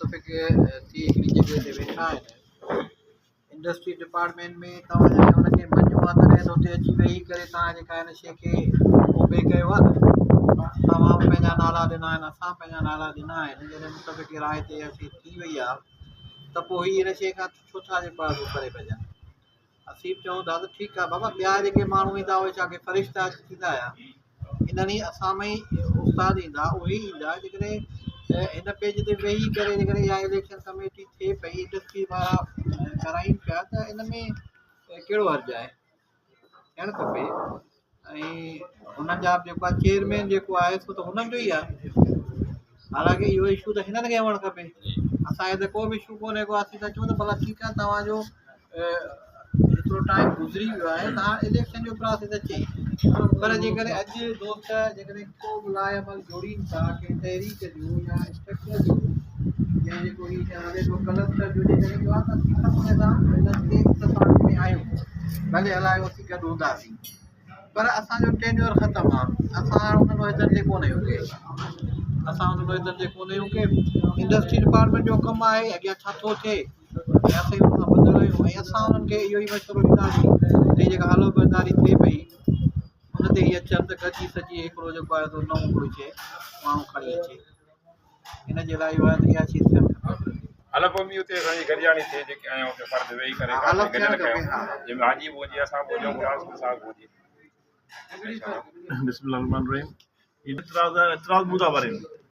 متفق ٿي هڪڙي جڳهه تي ويٺا آهن انڊسٽري ڊپارٽمينٽ ۾ توهان جڏهن ان کي مڃيو آهي تڏهن ته اتي اچي ويهي ڪري توهان جيڪا هن شيء کي اوبي ڪيو آهي نه توهان به پنهنجا نالا ڏنا آهن اسان پنهنجا نالا ڏنا آهن جڏهن متفق راء تي اها شيء ٿي وئي آهي ته پوء هي ان شيء کان ڇو ٿا جيڪو آهي سو پري ڀڄن اسين به چئون ٿا ته ٺيڪ آهي بابا ٻيا جيڪي ماڻهو ايندا اهي ڇا ڪي فرشتا ٿيندا آيا انهن ئي اسان ۾ ئي استاد ايندا اهي ئي ايندا جيڪڏهن هن پيج تي ويهي ڪري جيڪڏهن اها اليڪشن ڪميٽي ٿئي پئي انڊسٽري وارا ڪرائين پيا ته ان ۾ ڪهڙو حرج آهي ٿيڻ کپي ۽ هنن جا به جيڪو آهي چيئرمين جيڪو آهي سو ته هنن جو ئي آهي حالانڪه اهو اشو ته هنن کي هئڻ کپي اسانکي ته ڪو به اشو ڪونهي ڪو اسين ته چئون ته ڀلا ٺيڪ آهي توهان جو ايترو ٽائيم گذري ويو آهي توهان اليڪشن جو پراسيس اچي پر جيڪڏهن اڄ دوست جيڪڏهن ڪو به لاء عمل جوڙين ٿا ڪنهن تحريڪ جو يا اسٽرڪچر جو يا جيڪو هي هلي ٿو ڪلسٽر جو جيڪڏهن اهو آهي ته اسين سڀ ان سان انهن کي اتفاق ۾ آهيون ڀلي هلايو اسين گڏ هونداسين پر اسان جو ٽينيور ختم آ اسان هاڻ ان عهدن تي ڪونه آهيون ڪي اسان ان عهدن تي ڪونه آهيون ڪي انڊسٽري ڊپارٽمينٽ جو ڪم آهي اڳيان ڇا ٿو ٿئي ۽ اسين ان سان ٻڌل آهيون ۽ اسان انهن کي اهو ئي مشورو ڏينداسين ته هي جيڪا حلف برداري ٿئي پئي ان تي هي اچن ته گڏجي سڄي هڪڙو جيڪو آهي سو نئون هڪڙو شيء ماڻهو کڻي اچي ان جي لاء اهو آهي ته اها شيء ٿيڻ کپي. حلف به اتي اسان جي گڏجاڻي ٿئي جيڪي آهيون اتي فرد ويهي ڪري حلف ڪاٿي ٿيڻ گڏيل کپي ڪيون ها. جنهن ۾ حاجي به هجي اسان به هجون غلام حسين صاحب به هجي. بسم الله الرحمن الرحيم اعتراض اعتراض مون ٿا ڀرين.